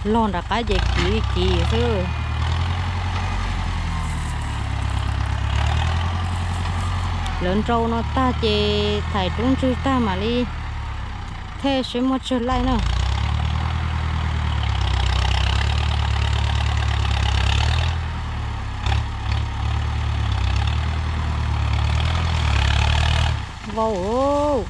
Log nram qab ces kiv kiv xwb. Lawv nrau no tag ces thaiv rub ntswg tag mam li thej seb muaj tsawg laij na. Vau.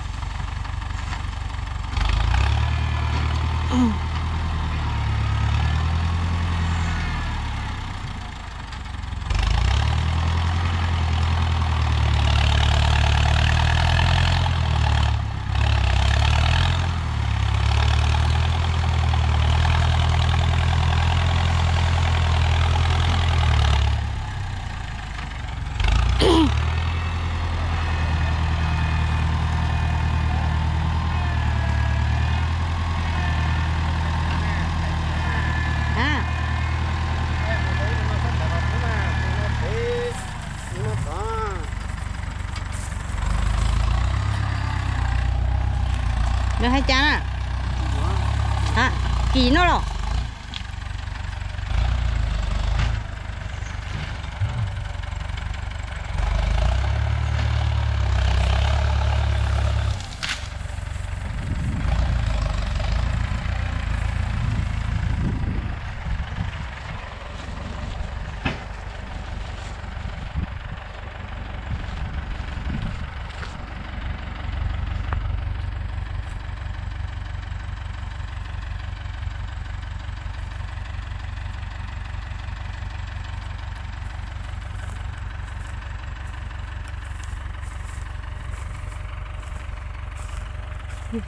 Nws hais cas na? Kim no los?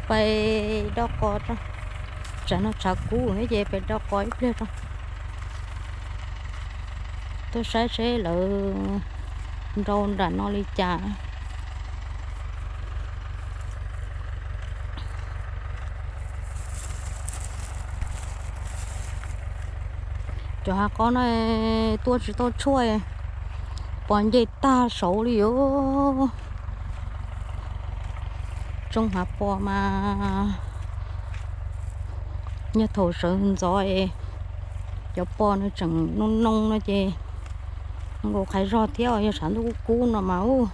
Pais do qos, tsam no tshav kub ces pais do qos ib pliag tso. Tuaj saib seb lawv nrau nram no li cas. Cov hav qos no tuaj tsis tau tshuaj, pos nce tag saud li os. Tsoo hav pos mas yog thaum sawv ntxov cov pos no tseem noo noo no ces nkaus qhov zog thiab, yog tshav ntuj kub kub no mas ub,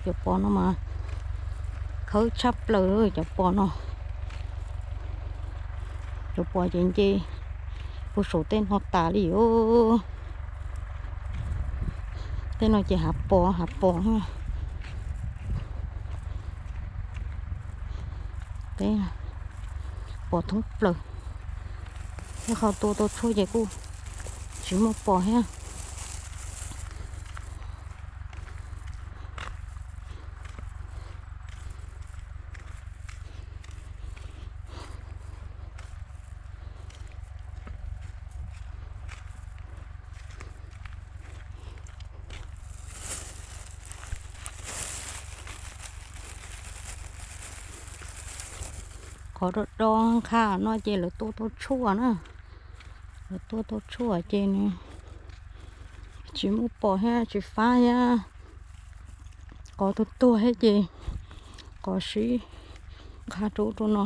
cov pos no mas khawb tshaj plaws cov pos no. Cov pos ces nce puag saum tej no tas li os. Tej no ces hav pos hav pos. Pos thoob plaws, tej qhov tua tau tshuaj ces kuj tsis muaj pos thiab. Qhov do do nqha no ces lawv tua tau tshuaj na, lawv tua tau tshuaj ces nws tsis muaj pos thiab tsis fab thiab. Qos tuag tuag thiab ces qos sib nqha rau ub rau no.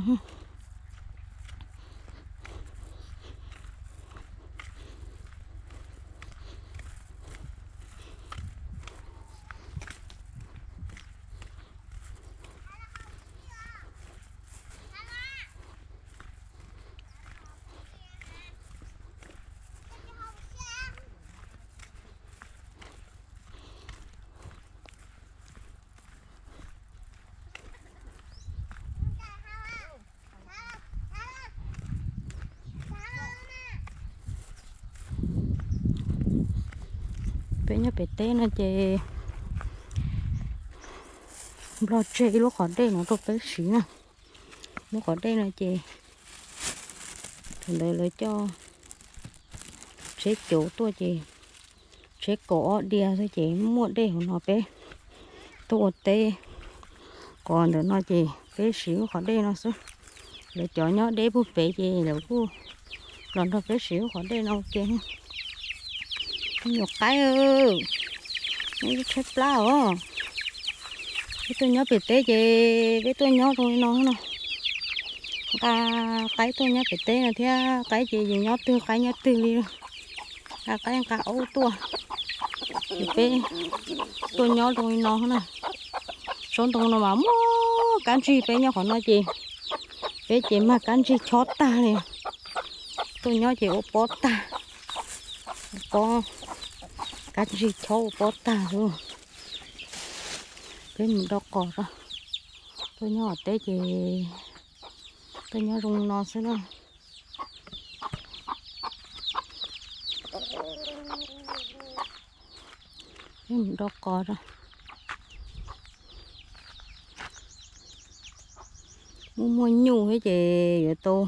Peb nyob pem teb no ces Nplog tseg ib lub qhov dej no rau peb siv na. Lub qhov dej no ces thaum ntawd lawv coj tsheb cauv tuaj ces tsheb kaum ob diav xwb ces muaj dej hauv no peb tuaj ua teb. Qhov ntawm no ces peb siv lub qhov dej no xwb. Lawv cov nyob deb puag pem ces lawv kuj los nrog peb siv lub qhov dej no ua ke. Me nyuam qaib, neb tshaib plab os. Peb tuaj nyob pem teb ces peb tuaj nyob rau li no no. Nqa qaib tuaj nyob pem teb no thiab, qaib ces yus nyob twg qaib nyob twg li. Nqa qaib nqa aub tuaj, ces peb tuaj nyob rau li no na. Tsob ntoo no mas muaj kab ntsig, peb nyob qhov no ces peb ces mag kab ntsig chob tag li. Tuaj nyob ces ua pob tag, ua pob, kab ntsig chob ua pob tag xwb. Peb mus do qos, tuaj nyob teb ces tuaj nyob zoo no xwb na. Peb mus do qos, muaj muaj nyuj thiab ces yuav tau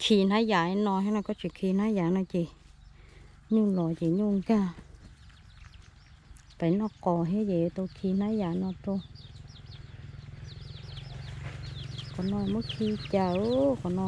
khi hnab yas no thiab no, koj tsis khi hnab yas no ces nyuj los ces nyuj nkag. Peb noj qos thiab ces yuav tau khi hnab yas no rau. Qhov no muab khi cas qhov no.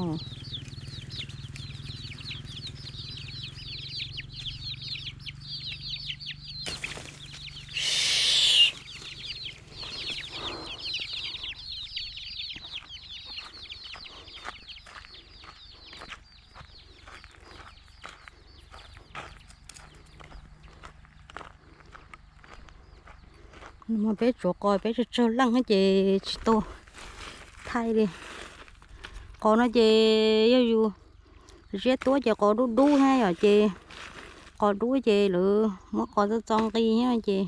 Peb tsuav qos peb tsawg tsawg leej ces tsis tau thaij li. Qos no ces yog yus ziab tuab ces qos dub dub thiab yom, ces qos dub ces lawv muab qos txo txo nqi thiab ces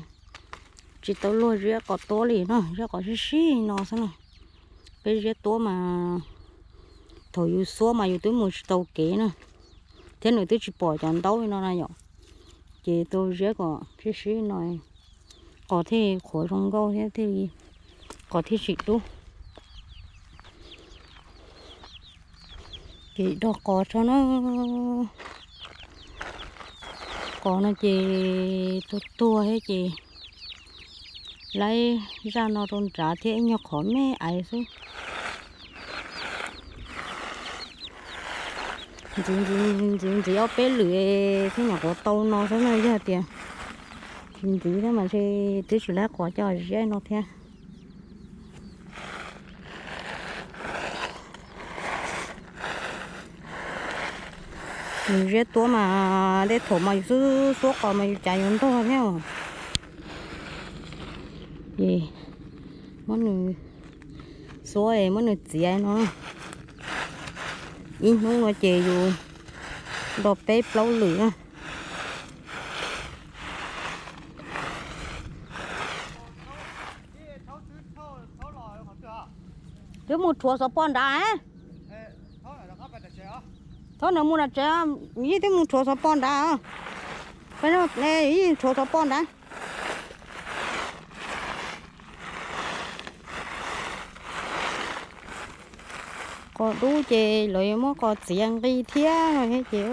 tsis tau luag ziab qos tuab li no, ziab qos sib sib no xwb na. Peb ziab tuab mas thaum yus xuab mas yus twb mus tsis tau kev na, thiab nws twb tsis pom cov ntaub li no na yom. Ces tau ziab kom sib sib no, qos thiaj qhuav zoo nkauj thiab thiaj li qos thiaj tsis dub. Ces do qos tso na. Qos no ces tuag tuag thiab ces laib zaj no rau nrad thiab ib nyuag qhov me aiv xwb. Ntxiv ntxiv ntxiv ob peb lwm thiab nyuam qhuav tau no xwb na, yog tias tsis ntxiv thiab mas ntshe twb tsis laib qos coj ziab no thiab. Yus ziab tuab mas tej thaum mas yus xub xuab qos mas yus cav yuav ntog thiab. Ces muab nws xuab es muab nws txiav no. Ib hnub no ces yus do peb plaub lwm na. Twb mus rhuav xov poj nrad. Thaub nws mus nram tsev, yij twb mus rhuav xov poj nrad. Yij rhuav xov poj nrad. Qos dub ces lawv yuav muab qos txiav nqi thiab no thiab ces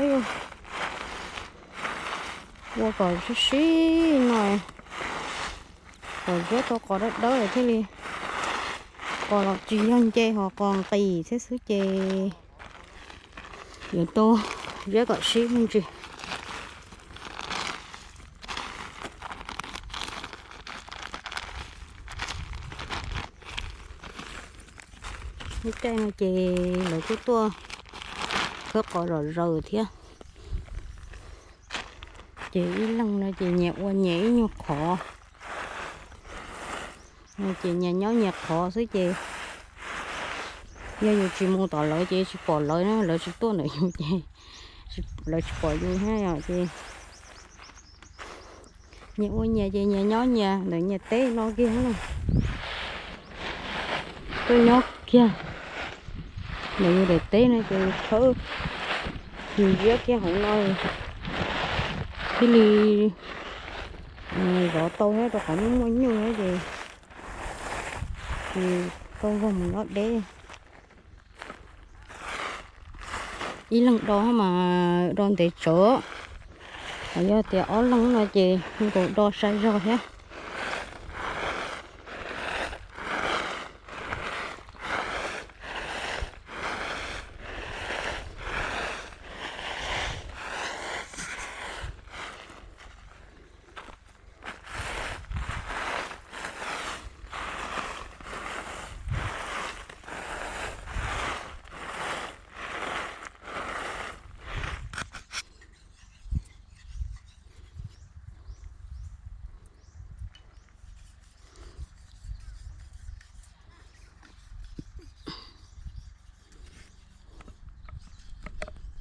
ua kom sib sib no, kom ziab tau qos dawb dawb thiaj li, qos los tsis yog nce ho qos nqis thiab xwb ces yuav tau ziab kom sib me ntsis. Lub caij no ces lawv kuj tuaj khawb qos zom zaws thiab. Ces ib leeg no ces nyias ua nyias ib nyuag qhov, ces nyias nyob nyias qhov xwb ces yog yus tsis mus tom lawv ces tsis pom lawv na, lawv tsis tuaj ntawm yus ces lawv tsis pom yus thiab ces nyias ua nyias ces nyias nyob nyias ntawm nyias teb no kiag na. Tuaj nyob kiag ntawm yus daim teb no ces khawb yus ziab kiag hauv no thiaj li zov tau thiab rau qhov muaj muaj nyuj thiab ces tsis tau vog mus nyob deb. Ib leeg do mas do ntev tsawv, yog tias ob leeg no ces nkaus do sai zog thiab.